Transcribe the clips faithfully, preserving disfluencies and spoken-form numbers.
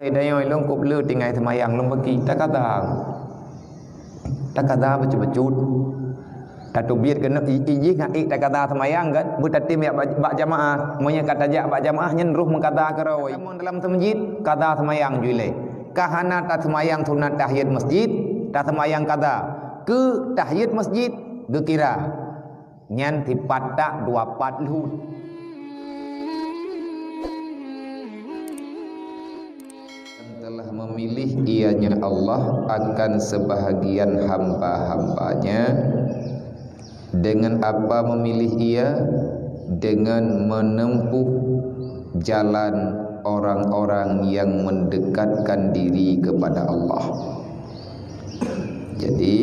Tanyoe lôn kôp le tinggai seumayang lôn bagi, takada. Takada bacut-bacut. Tateubiet keuneuk i-, i jih ngon ék takada seumayang kan, beutatem jak bak, bak jamaah. Meunyoe ka tajak bak jamaah nyan roh meukada keurôi. Kamoe dalam seumeujid, kada seumayang ju ilée. Ka hana taseumayang sunat tahiyat masjid, taseumayang kada. Keu tahiyat masjid geukira. Nyan sipat tak dua pat lheueh. Telah memilih ianya Allah akan sebahagian hamba-hambanya. Dengan apa memilih ia? Dengan menempuh jalan orang-orang yang mendekatkan diri kepada Allah. Jadi,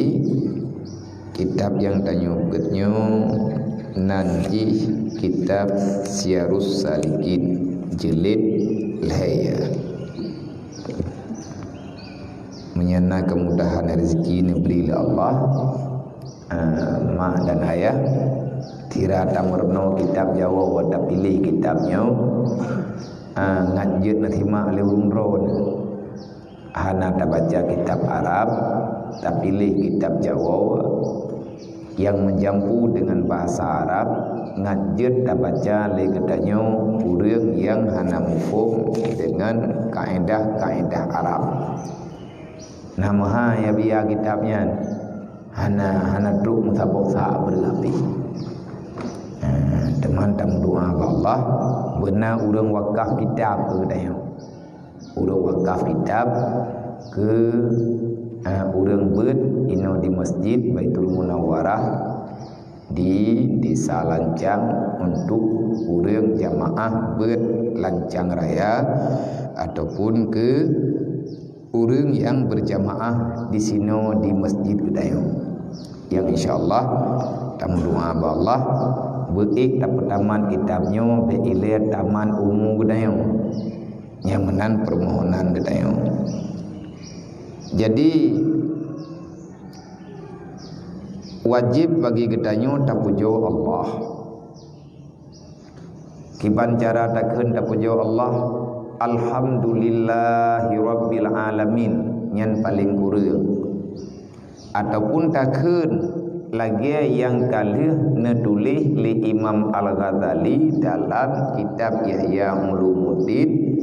kitab nyang tanyoe beuet nyoe nan jih kitab Siyarus Salikin, jilid lhée. Meunyoe na keumudahan rezeki neubri lé Allah, ah, mak dan ayah, sira tameurunoe kitab Jawoe, tapiléh kitab nyoe, ah, ngat jeuet neusimak lé ureuëng droe. Hana tabaca kitab Arab, tapiléh kitab Jawoe nyang meujampu deungon bahasa Arab, ngat jeuet tabaca lé geutanyoe ureuëng nyang hana muphom deungon kaédah-kaédah Arab. Na meuhai ya biya kitab nyan, hana, hana trok meusaboh sa breueh pih. Ah, teuma tameudoá bak Allah, beuna ureuëng wakaf kitab keu geutanyoe. Ureuëng wakaf kitab keu, eh, ureuëng beuet inoe di Masjid Baitul Munawwarah di Desa Lancang untuk ureuëng jamaah beuet Lancang Raya ataupun keu ureuëng nyang beujamaah di sinoe di masjid geutanyoe. Nyang insya Allah tameudoá bak Allah beuék tapeutamat kitab nyoe bék ilée tamat umu geutanyoe. Nyang meunan peumohonan geutanyoe. Jadi, wajéb bagi geutanyoe tapujoe Allah. Kiban cara takheun tapujoe Allah, "Alhamdulillahirabbil alamin," nyan paleng kureueng. Ataupun takheun lagée nyang ka lheueh neutuléh lé Imam Al-Ghazali dalam kitab Ihya Ulumuddin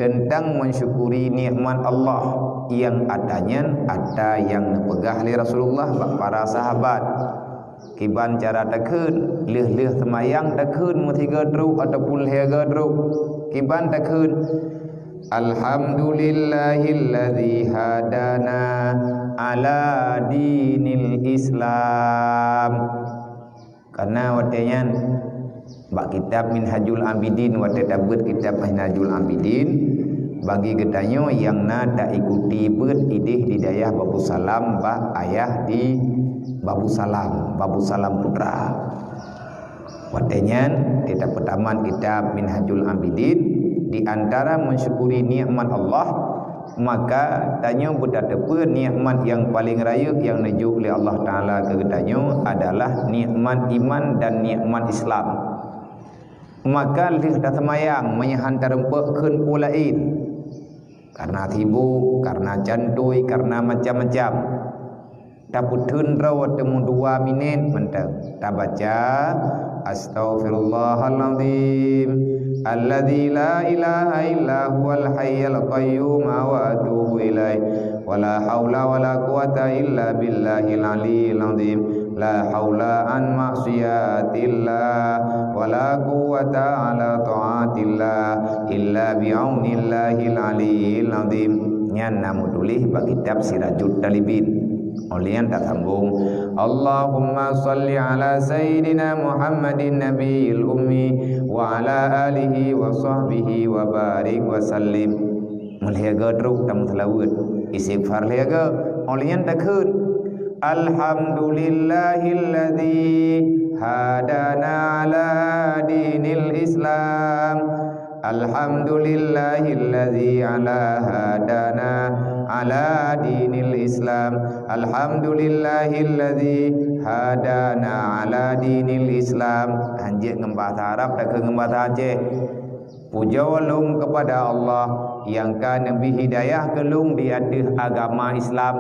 teuntang mensyukuri nikmat Allah, nyang ata nyan ata nyang neupeugah lé Rasulullah bak para sahabat. Kiban cara takheun, lheueh-lheueh seumayang takheun meusigoe trok ataupun lhée goe trok. Kiban takheun, "Alhamdulillahilladzi hadana ala dinil Islam." Karena watée nyan, bak kitab Minhajul Abidin, watée tabeuet kitab Minhajul Abidin, bagi geutanyoe nyang na taikuti beuet idéh di dayah Babusalam bak ayah di Babusalam, Babusalam Putra. Watée nyan, kita peutamat kitab Minhajul Abidin, di antara mensyukuri nikmat Allah, maka tanyoe beutateupeue nikmat nyang paleng rayeuk nyang neujok lé Allah Taala keu geutanyoe adalah nikmat iman dan nikmat Islam. Maka lheueh taseumayang meunyoe han tareumpok kheun peue laén, karena sibuk, karena cantui, karena macam-macam. Tapeutheun droe teuma dua minét mantong. Tabaca, "Astaghfirullahalazim, alladzi la ilaha illa huwal hayyul qayyum wa atubu ilaih. Wa la haula wa la quwwata illa billahil aliyyil azim. La haula an maksiatillah, wa la quwwata ala taatillah, illa bi aunillahil aliyyil azim." Nyan na meutuléh bak kitab Sirajut Talibin. Óh lheueh nyan tasambong, "Allahumma shalli ala sayyidina Muhammadin nabiyil ummi wa ala alihi wa sahbihi wa barik wa sallim." Meulhée goe trok tameuseulaweuet, istighfar lhée goe. Óh lheueh nyan takheun, "Alhamdulillahilladzi hadana ala dinil Islam." Alhamdulillahilladzi ala hadana ala dinil Islam. Alhamdulillahilladzi hadana ala dinil Islam. Hanjeuet ngon bahasa Arab, takheun ngon bahasa Aceh. Pujoe lôn keupada Allah, nyang ka neubri hidayah keu lôn di ateueh agama Islam.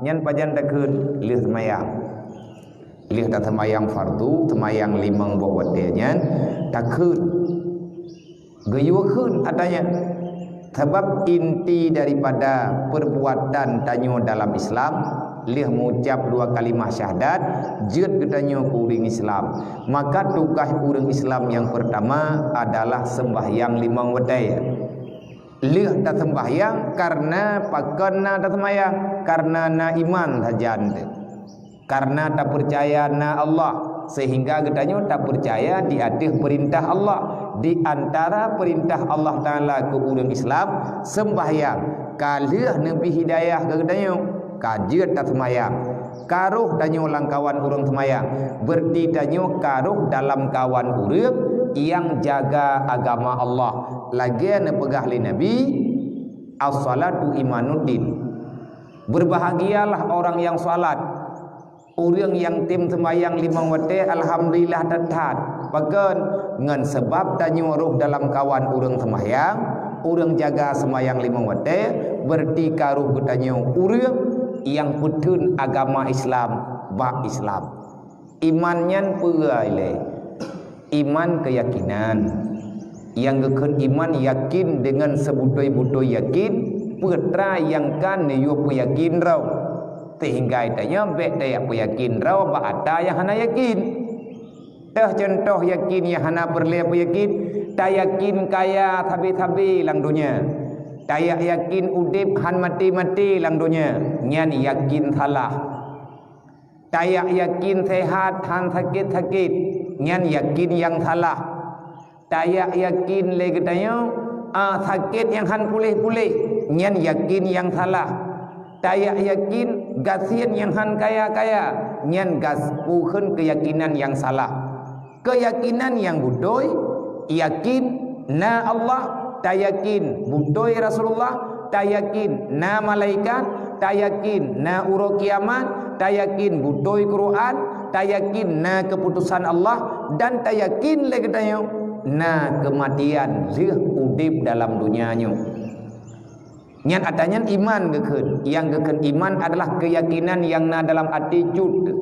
Nyan pajan takheun? Lheueh seumayang. Lheueh taseumayang fardu, seumayang limong boh watée nyan, takheun. Geuyue kheun ata nyan. Sabab inti daripada perbuatan tanyoe dalam Islam, lheueh meuucap dua kalimah syahadat, jeuet geutanyoe keu ureuëng Islam. Maka tugaih ureuëng Islam nyang peurtama adalah seumbahyang limong watée. Lheueh taseumbahyang, kareuna pakon na taseumbahyang? Kareuna na iman sajan teuh. Kareuna tapeucaya na Allah, sehingga geutanyoe tapeucaya di ateueh peurintah Allah. Di antara peurintah Allah Taala keu ureuëng Islam, seumbahyang. Ka lheueh neubri hidayah keu geutanyoe, ka jeuet taseumbahyang. Ka rhoh tanyoe lam kawan ureuëng seumayang, beureuti tanyoe ka rhoh dalam kawan ureuëng nyang jaga agama Allah. Lagée neupeugah lé Nabi, "As-salatu imaduddin." Beubahgialah orang nyang salat. Ureuëng nyang tem seumayang limong watée, alhamdulillah, that-that. Pakon? Ngon sabab tanyoe rhoh dalam kawan ureuëng seumayang, ureuëng jaga seumayang limong watée, beureuti ka rhoh geutanyoe ureuëng nyang peutheun agama Islam bak Islam. Iman nyan peue ilée? Iman keuyakinan. Nyang geukheun iman yakin deungon seubutôi-butôi yakin, peue teuma nyang ka neuyue peuyakin droe. Sehingga tanyoe bék tajak peuyakin droe bak ata nyang hana yakin. Teuh cuntoh yakin nyang hana peureulée peuyakin, tayakin kaya sabe-sabe lam donya. Tayak yakin udeb han maté-maté lam donya, nyan yakin salah. Tayak yakin sehat han sakét-sakét, nyan yakin nyang salah. Tayak yakin lé geutanyoe, a, sakét nyang han puléh-puléh, nyan yakin nyang salah. Tayak yakin gasien nyang han kaya-kaya, nyan gas-, peue kheun keuyakinan nyang salah. Keuyakinan nyang beutôi, yakin na Allah, tayakin beutôi Rasulullah, tayakin na malaikat, tayakin na uroe kiamat, tayakin beutôi Quran, tayakin na keuputosan Allah, dan tayakin lé geutanyoe na keumatian lheueh udeb dalam donya nyoe. Nyan ata nyan iman geukheun. Nyang geukheun iman adalah keuyakinan nyang na dalam até jeuet.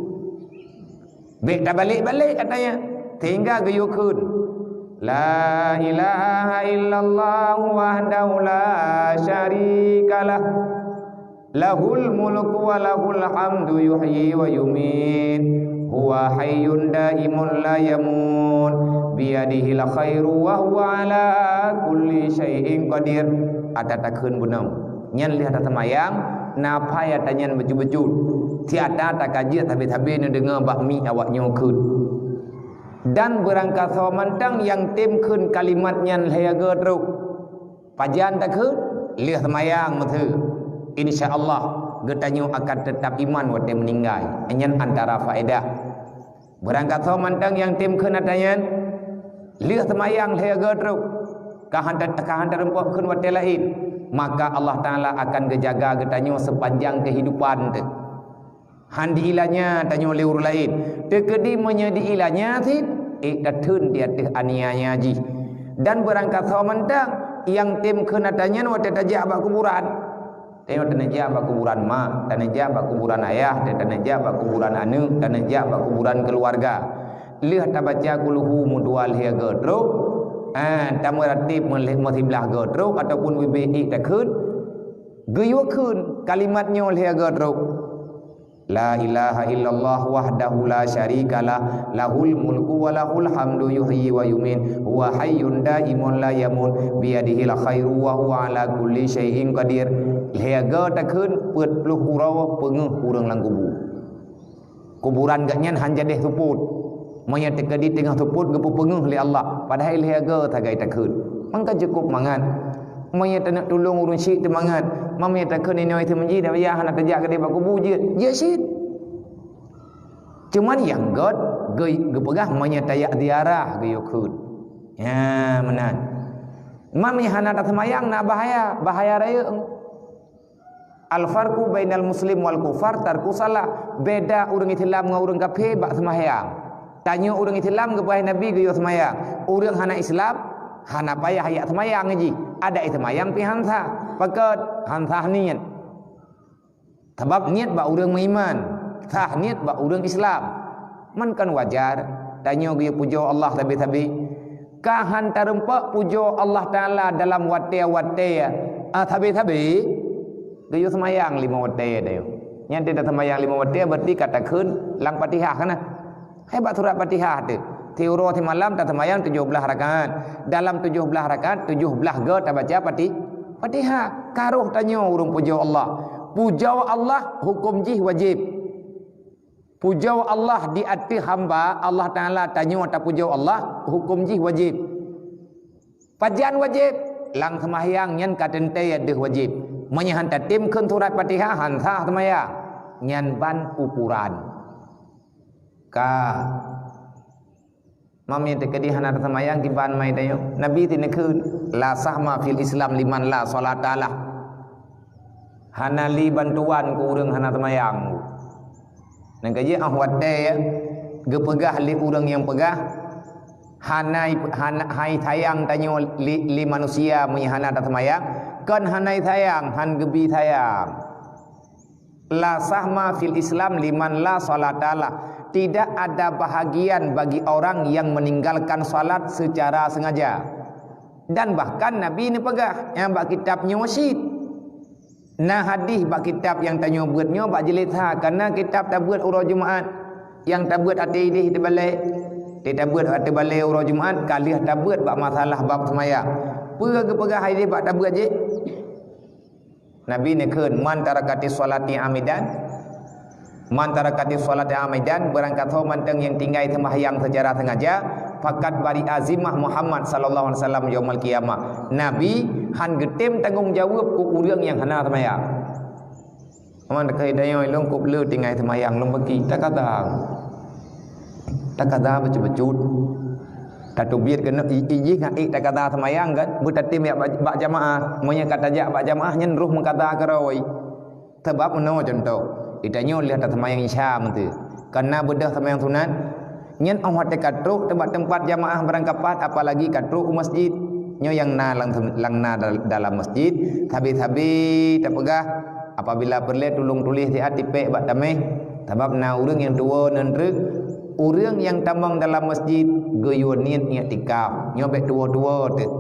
Bék tabalek-balek ata nyan, sehingga geuyue kheun, "La ilaha illallah wahdahu la syarikalah, lahul mulku wa lahul hamdu yuhyi wa yumiit, huwa hayyun daimun la yamut, biyadihil khairu wa huwa ala kulli syai'in qadir." Ata takheun bunoe. Nyan lheueh taseumayang, na phai ata nyan beujeuet-beujeuet. Siat ata ka jeuet sabe-sabe neudeungoe bak miet awaknyoe kheun. Dan beurangkasoe mantong nyang tem kheun kalimat nyan lhée goe trok. Pajan takheun? Lheueh seumayang meuteue. Insya Allah, geutanyoe akan teutab iman watée meuninggai. Nyan antara faedah. Beurangkasoe mantong nyang tem kheun ata nyan, lheueh seumayang lhée goe trok, ka han ta-, ka han tareumpok kheun watée laén, maka Allah Taala akan geujaga geutanyoe seupanjang keuhidupan teuh. Han diilanya tanyoe lé ureuëng laén. Teukeudi meunyoe diilanya cit, ék tatheun di ateueh aniaya jih. Dan beurangkasoe mantong nyang tem kheun ata nyan watée tajak bak kuburan. Tanyoe taneuk jak bak kuburan mak, taneuk jak bak kuburan ayah, taneuk jak bak kuburan aneuëk, taneuk jak bak kuburan keuluwarga. Lheueh tabaca kulhu meudua lhée goe trok, ah, tameuratéb meulhée-, meusiblaih goe trok ataupun ubé ék takheun, geuyue kheun kalimat nyoe lhée goe trok. La ilaha illallah wahdahu la syarikalah, lahul mulku wa lahul hamdu yuhyi wa yumiit, huwa hayyun daimun la yamut, biyadihil khairu wa huwa ala kulli syai'in qadir. Lhée goe takheun peuet ploh uroe peungeuh ureuëng lam kubu. Kuburan geuhnyan han jadeh seupôt. Meunyoe teukeudi teungoh seupôt geupeupeungeuh lé Allah, padahai lhée goe sagai takheun. Maka cukup mangat. Meunyoe taneuk tulông ureuëng syik teumangat, meunyoe takheun inoe teuh meuji, dak yah hana tajak keudeh bak kubu jeuet, jeuet cit. Cuman nyang göt geu-, geupeugah meunyoe tajak ziarah geuyue kheun. Nya, meunan. Meunyoe hana taseumayang na bahaya, bahaya rayeuk. Al-farqu bainal muslim wal kufar tarku salah. Beda ureuëng Islam ngon ureuëng kafé bak seumayang. Tanyoe ureuëng Islam geupeugah Nabi geuyue seumayang. Ureuëng hana Islam, Hana payah jak seumayang jih. Adak seumayang pih han sah. Pakon? Han sah niet. Sabab niet bak ureuëng meuiman, sah niet bak ureuëng Islam. Man kan wajar tanyoe geuyue pujoe Allah sabe-sabe? Ka han tarumpok pujoe Allah Taala dalam watée-watée, ah, sabe-sabe? Geuyue seumayang limong watée tanyoe. Nyan teuh taseumayang limong watée, berarti ka takheun lam Fatihah kana. Hai bak surat Fatihah teuh. Siuroe simalam taseumayang tujoh blaih rakaat. Dalam tujoh blaih rakaat, tujoh blaih goe tabaca Fati-, Fatihah. Ka roh tanyoe ureuëng pujoe Allah. Pujoe Allah huköm jih wajéb. Pujoe Allah di ateueh hamba, Allah Taala tanyoe tapujoe Allah, huköm jih wajéb. Pajan wajéb? Lam seumahyang nyan ka teuntée deuh wajéb. Meunyoe han tatem kheun surat Fatihah, han sah seumayang. Nyan ban ukoran. Ka. Mam nyang teukeudi hana taseumayang kiban mai tanyoe. Nabi teuneukheun, "La sahma fil Islam liman la sholata lah." Hana le bantuan keu ureuëng hana seumayang. Nyang keujeuet ah watée geupeugah lé ureuëng nyang peugah, hana, hana hai sayang tanyoe lé, lé manusia meunyoe hana taseumayang, kon hana sayang, han geubi sayang. La sahma fil Islam liman la sholata lah. Tidak ada bahagian bagi orang yang meninggalkan salat secara sengaja. Dan bahkan Nabi neupeugah nyang bak kitab nyoe cit. Na hadis bak kitab nyang tanyoe beuet nyoe bak jilid sa, kana kitab tabeuet uroe Jumaat. Nyang tabeuet até idéh teubalée. Teutabeuet até balée uroe Jumaat, ka lheueh tabeuet bak masalah bab seumayang. Peue geupeugah idéh bak tabeuet jih? Nabi neukheun, "Man tarakatis sholati amidan, man tarakatis sholati amidan, barangkasoe mantong nyang tinggai seumahyang seucara sengaja, fakat bari azimah Muhammad sallallahu alaihi wasallam yaumal qiyamah." Nabi han geutem tanggong jaweueb keu ureuëng nyang hana seumayang. Aman keu tanyoe lôn kub le tinggai seumayang lôn bagi takada. Takada bacut-bacut. Tateubiet keuneuk i-, ijih ngon ék takada seumayang kan, beutatem jak bak, bak jamaah. Meunyoe ka tajak bak jamaah nyan roh meukada keurôi. Sabab meunoe cuntoh, geutanyoe lheueh taseumayang Isya meuteue. Kana beudôh seumayang sunat, nyan óh watée ka trok teumpat-teumpat jamaah barangkapat, apalagi ka trok u masjid. Nyoe nyang na lam, lam na dal-, dalam masjid, sabe-sabe tapeugah, apabila peureulée tulông tuléh siat tipék bak taméh, sabab na ureuëng nyang tuwoe nan treuk, ureuëng nyang tamong dalam masjid geuyue niet iktikaf, nyoe bék tuwoe-tuwoe teuh.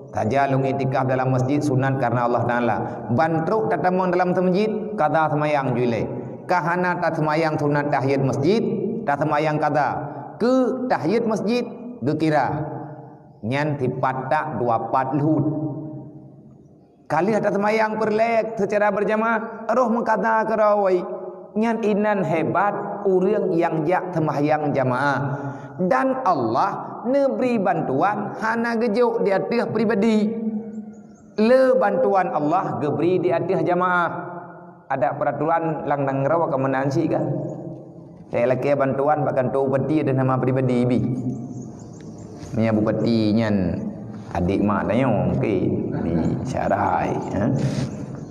Saja lôn iktikaf dalam masjid sunat karena Allah Taala. Ban trok tatamong dalam masjid, kada seumayang ju ilée. Ka hana taseumayang sunat tahiyat masjid, taseumayang kada. Keu tahiyat masjid geukira. Nyan sipat tak dua pat lhut. Ka lheueh taseumayang peureulée seucara beurjamaah, roh meukada keurôi. Nyan inan hebat ureuëng nyang jak seumahyang jamaah. Dan Allah neubri bantuan hana geujok di ateueh pribadi. Le bantuan Allah geubri di ateueh jamaah. Ada peuraturan lam nanggroe ka meunan cit kan? Saya lakée bantuan bak kantô bupati ada nama pribadi bi. Meunyoe bupati nyan adik mak tanyoe mungkin di Syarai, ha?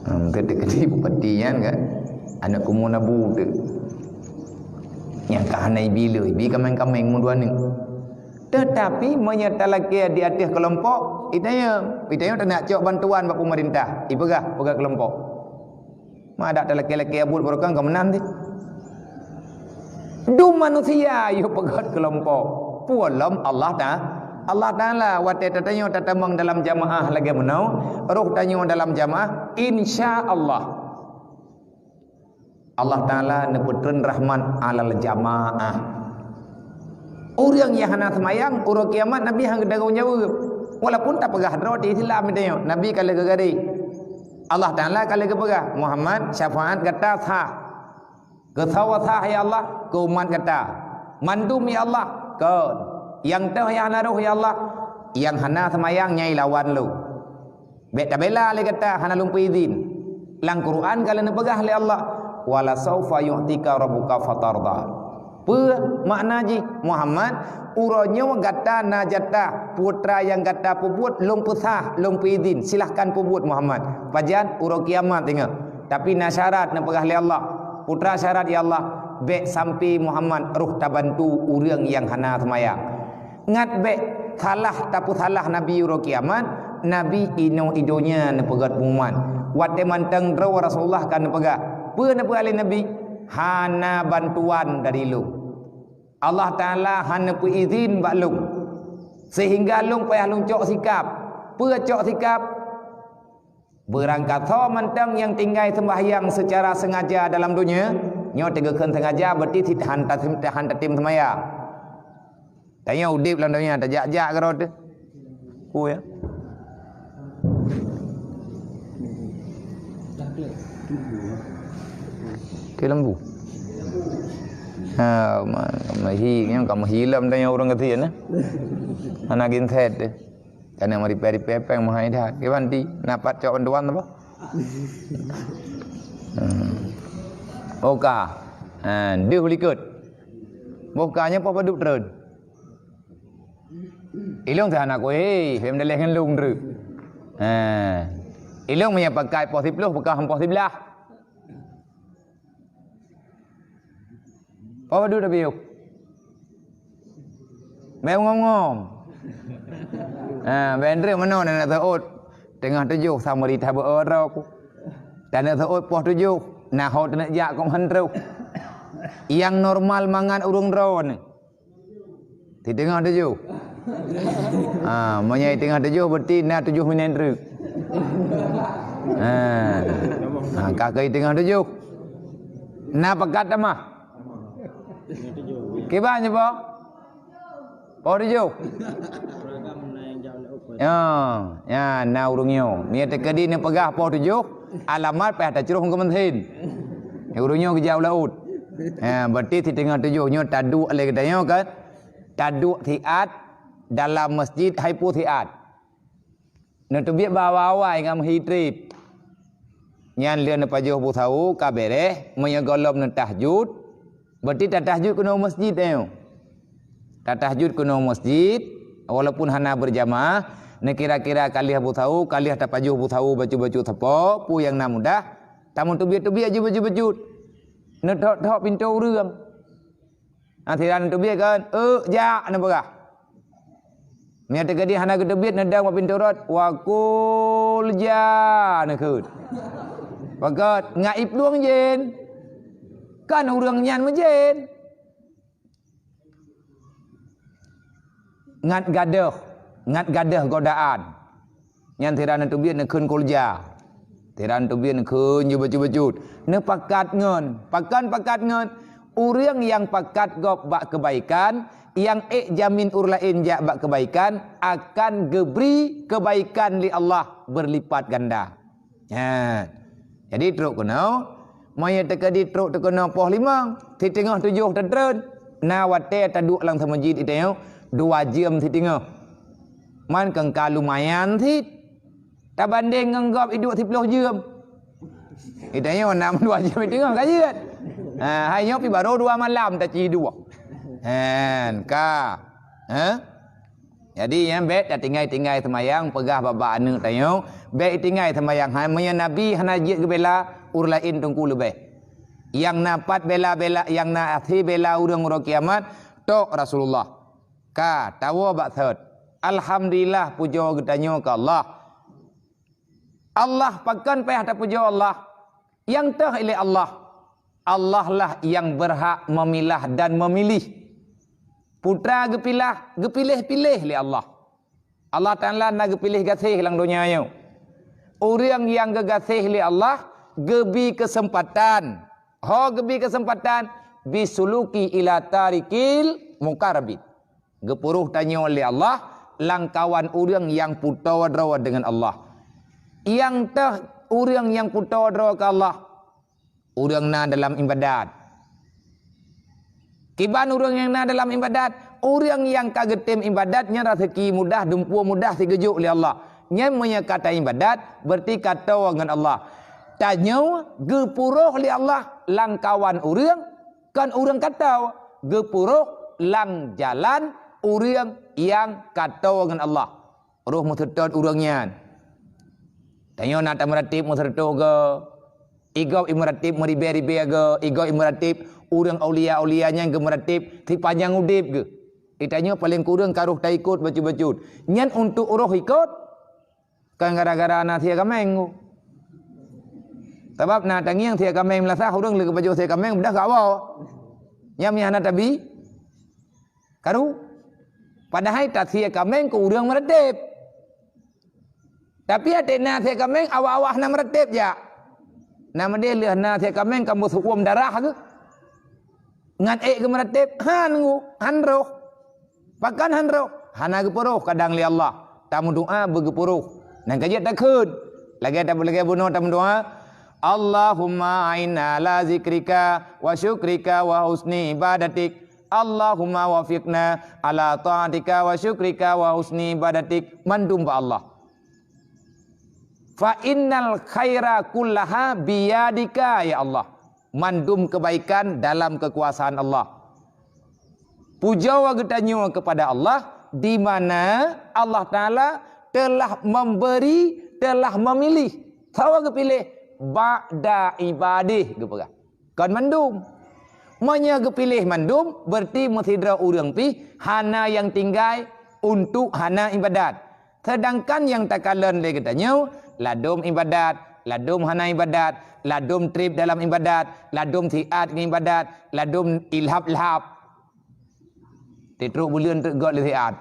Ha, mungkin teukeudi bupati nyan kan? Aneuk kumu nabu tu. Nyang ka hana ibi le, ibi kameng-kameng mu dua neuk. Tetapi meunyoe talakée di ateueh keulompok, itanya, itanya tanak cok bantuan bak pemerintah, ipeugah, peugah keulompok. Ma dak talakée-lakée buet barokon ka meunan teuh. Dum manusia yue peugét keulompok. Peue lom Allah Ta-, Allah Taala watée tatanyoe tatamong dalam jamaah lagée meunoe, roh tanyoe dalam jamaah, insya Allah. Allah Taala neupeutrön rahmat alal jamaah. Ureuëng nyang hana seumayang, uroe kiamat Nabi han geutanggong jaweueb. Walaupun tapeugah droe di Islam tanyoe, Nabi ka lheueh geugaréh. Allah Taala ka lheueh geupeugah, "Muhammad, syafaat gata sah." Keu saboh sah, ya Allah, keu umat gata. Mandum, ya Allah, kon. Nyang toh nyang hana roh, ya Allah, nyang hana seumayang nyan lawan lôn. Bék tabela lé gata hana lôn peuidhin. Lam Quran ka lheueh neupeugah lé Allah, "Wala saufa yu'tika rabbuka fatarda." Peue makna jih, Muhammad? Uroe nyoe gata na jatah, peue nyang gata peubuet lôn peusah, lôn peuidhin. Silahkan peubuet, Muhammad. Pajan? Uroe kiamat ingat. Tapi na syarat neupeugah lé Allah. Peue syarat, ya Allah? Bék sampai Muhammad roh tabantu ureuëng nyang hana seumayang. Ngat bék Salah tapeusalah Nabi uroe kiamat, Nabi inoe i donya neupeugét pengumuman. Watée mantong droe Rasulullah ka neupeugah. Peue neupeugah lé Nabi? Hana bantuan dari lôn. Allah Taala hana peuizin bak lôn. Sehingga lôn payah lôn cok sikab. Peue cok sikab? Beurangkasoe mantong nyang tinggai seumbahyang seucara seungaja dalam donya, nyoe teugeukeuen seungaja, berarti sit hanta, hanta tem seumayang. Tanyoe udeb lam donya, tajak-jak keudroe teuh. Ku ya. Ke lembu. Ha, ma, ma hi, nyang ka meuhi lam tanyoe ureueng kasihan, eh. Hana ginset teuh. Kana meuripée-ripée péng meuhai that. Kiban ti, na pat cok bantuan apa? Hmm. Boh ka. Ha, deuh likot. Boh ka nyan poh padub treun. Ilong seuhana kueh, fem daleh ngon lông treuk. Ha. Ilong meunyo pakai poh siploh, peugah poh siblaih. Poh padub tapiôh. Bèk ngom-ngom. Ha, bèk treuk meunoe na seuôt. Teungoh tujoh sama rita beuôt droe ku. Tanda seuôt poh tujoh. Na ho teuneuk jak kong han troh. Nyang normal mangat ureueng droe nyoe. Di teungoh tujoh. Ha, meunyo di teungoh tujoh, berarti na tujoh minét treuk. Ha. Ha, ka keu di teungoh tujoh. Na pakat tamah. Kiban nyoe, Pak? Poh tujoh. Ya, ya, na ureueng nyoe. Meunyo teukeudi neupeugah poh tujoh, alamat payah tacroh keu meusin. Ureueng nyoe geujak u laôt. Ha, berarti di teungoh tujoh nyoe taduek lé geutanyoe kan? Taduek siat dalam masjid hai peue siat. Neuteubiet bak awai-awai ngon meuhi treb. Nyan lheueh neupajoh busawu ka beres, meunyo gohlom neutahajud, berarti tatahajud keunoe masjid nyoe. Tatahajud keunoe masjid, walaupun hana beurjamaah, neukira-kira ka lheueh busawu, ka lheueh tapajoh busawu bacut-bacut sapo, peue nyang na mudah, tameuteubiet-teubiet jih bacut-bacut. Neuthok-thok pintoe ureueng. Nah, sira neuteubiet kan, "Euk, jak," neupeugah. Meunyo teukeudi hana geuteubiet, neudong bak pintoe rot, "Wa qul ja," neukheun. Pakot, ngat iplueng jén. Kan ureueng nyan meujén. Ngat gadôh, ngat gadôh godaan. Nyan sira neuteubiet neukheun qul ja. Sira neuteubiet neukheun jih bacut-bacut. Neupakat ngon, pakon pakat ngon? Ureueng nyang pakat gob bak keubaikan, nyang ék jamin ureueng laén jak bak keubaikan, akan geubri keubaikan lé Allah beurlipat ganda. Ha. Jadi trok keunoe, meunyo teukeudi trok teuh keunoe poh limong, siteungoh tujoh teutreun, na watée taduek lam seumeujid itanyoe dua jeuem siteungoh. Man keu ka lumayan cit. Tabandeng ngon gob iduek siploh jeuem. Itanyoe nam dua jeuem siteungoh ka jeuet. Ha, hai nyoe pi barô dua malam taci duek. Han, ka. Ha? Jadi, nyan bèk tatinggai-tinggai seumayang, peugah bak-bak aneuk tanyoe, bèk itinggai seumayang. Ha, meunyo Nabi hana jeuet geubela, ureueng laén teungku leubeh. Nyang na pat bela-bela, nyang na akhé bela ureueng uroe kiamat, tok Rasulullah. Ka, tawoe bak thot. Alhamdulillah, pujoe geutanyoe keu Allah. Allah pakon payah tapujoe Allah? Nyang toh ilée Allah. Allah lah nyang beurhak meumilah dan meumilih. Putra geupilah, geupiléh-piléh lé Allah. Allah Taala na geupiléh gaséh lam donya nyoe. Ureuëng nyang geugaséh lé Allah geubi keuseumpatan. Ho geubi keuseumpatan, bisuluki ila tarikil mukarrabin. Geupuroh tanyoe lé Allah lam kawan ureuëng nyang putôh droe deungon Allah. Nyang toh ureuëng nyang putôh droe keu Allah, ureuëng na dalam iébadat. Kiban ureuëng nyang na dalam iébadat, ureuëng nyang ka geutem iébadat nyan raseuki mudah, dumpeue mudah sigeujok lé Allah. Nyan meunyoe ka taiébadat, berarti ka toe ngon Allah. Tanyoe geupuroh lé Allah lam kawan ureuëng, kon ureuëng ka toe, geupuroh lam jalan ureuëng nyang ka toe ngon Allah. Roh meuseutôt ureuëng nyan. Tanyoe na tameuratéb meuseureutoh goe, igob imeuratéb meuribée-ribée goe, igob imeuratéb ureuëng aulia-aulia nyan geumeuratéb sipanyang udeb geuh. Itanyoe paleng kureueng ka roh taikot bacut-bacut. Nyan untuk roh ikot, kan gara-gara na sie kaméng tu. Sabab na tangieng sie kaméng meulasah, ureueng leuka pajoh sie kaméng, beudah ka awai. Nyan meuhana tabi karu. Padahai tasie kaméng keu ureueng meuratéb. Tapi até na sie kaméng awak-awak hana meuratéb jak. Na meudeh lheueh na sie kaméng ka meusu'uem darah geuh. Ngat ék geumeuratéb, han ngu, han roh. Pakon han roh? Hana geupeuroh kadang lé Allah. Tameudoá beugeupeuroh. Nyan ka jeuet takheun. Lagée ta-, lagée bunoe tameudoá, "Allahumma a'inna ala zikrika wa syukrika wa husni ibadatik. Allahumma wafiqna ala ta'atika wa syukrika wa husni ibadatik." Mandum bak Allah. "Fa innal khaira kullaha biyadika, ya Allah." Mandum kebaikan dalam kekuasaan Allah. Pujoe geutanyoe kepada Allah, di mana Allah Taala telah memberi, telah memilih. Sawa geupiléh? Ba'da ibadih geupeugah. Kon mandum. Meunyoe geupiléh mandum, berarti meusidroe ureuëng pih hana nyang tinggai untuk hana ibadat. Seudangkan nyang takalon lé geutanyoe, ladôm ibadat, ladôm hana ibadat, ladôm treb dalam ibadat, ladôm siat ngon ibadat, ladôm ilhab-lhab. Titrok buleuen teuk got lé siat.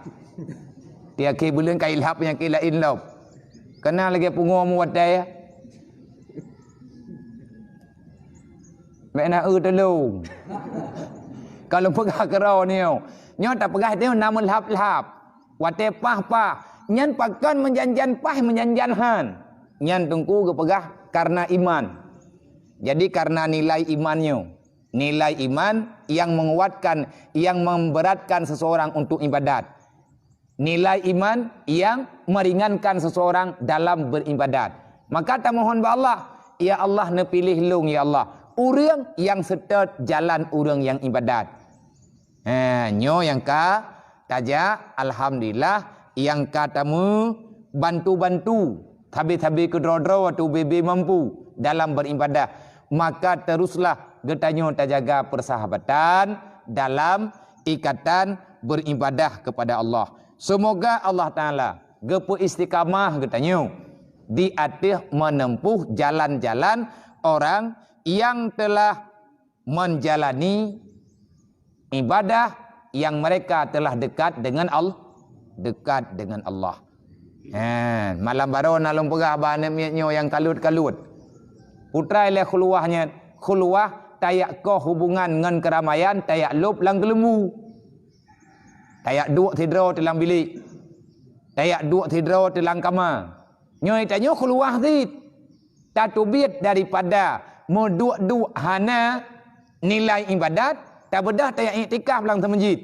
Tiakhé buleuen ka ilhab peunyakét laén lom. Keunan lagée pungo mu watée. Mek na eu tulông. Kalau peugah keudroe nyoe, nyoe tapeugah teuh na meulhab-lhab. Watée paih-paih, nyan pakon meujanjan paih meujanjan han. Nyan teungku geupeugah karena iman. Jadi karena nilai iman nyoe. Nilai iman yang menguatkan, yang memberatkan seseorang untuk ibadat. Nilai iman yang meringankan seseorang dalam beribadat. Maka tamohon bak Allah, "Ya Allah, neupiléh lôn, ya Allah, ureuëng nyang seutôt jalan ureuëng nyang ibadat." Ha, nyoe nyang ka tajak, alhamdulillah, nyang ka tameu bantu-bantu, sabe-sabe keudroe-droe watée ubé-bé mampu dalam beribadah. Maka teruslah geutanyoe tajaga persahabatan dalam ikatan beribadah kepada Allah. Semoga Allah Taala geupeu istiqamah geutanyoe di ateueh menempuh jalan-jalan orang yang telah menjalani ibadah yang mereka telah dekat dengan Allah, dekat dengan Allah. Ha, malam baroe na lôn peugah bak aneuk miet nyoe nyang kalut-kalut. Putrai lé khuluwah nyan, khuluwah tayak koh hubungan ngon keuramayan, tayak lôb lam geuleumbu. Tayak duek sidroe teuh lam bilék. Tayak duek sidroe teuh lam kama. Nyoe tanyoe khuluwah cit. Tateubiet daripada meuduek-duek hana nilai ibadat, tabeudoh tayak iktikaf lam seumeujid.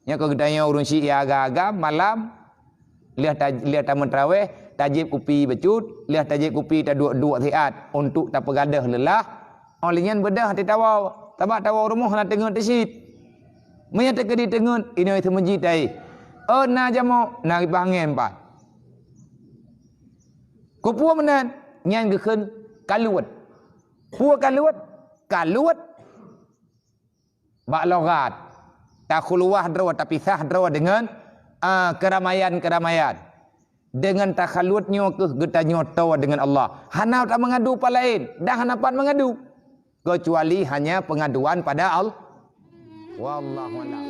Nyoe keu geutanyoe ureuëng syiek agam-agam malam, lheueh ta-, lheueh tameuteraweh, tajieb kupi bacut, lheueh tajieb kupi taduek-duek siat untuk tapeugadôh leulah. Óh lheueh nyan beudoh tatawoe, sabab tawoe rumoh na teungeut teuh cit. Meunyoe teukeudi teungeut, inoe seumeujid tai. Oh, na jamoe, na ripah angén pat. Keupeue meunan? Nyan geukheun kaluet. Peue kaluet? Kaluet bak lughat, takhuluwah droe, tapisah droe deungon, a, keuramayan-keuramayan. Deungon takhalut nyoe kheueh geutanyoe toe deungon Allah. Hana tameungadu pat laén, dan hana pat meungadu, keucuali hanya peungaduan pada Allah. Wallahu a'lam.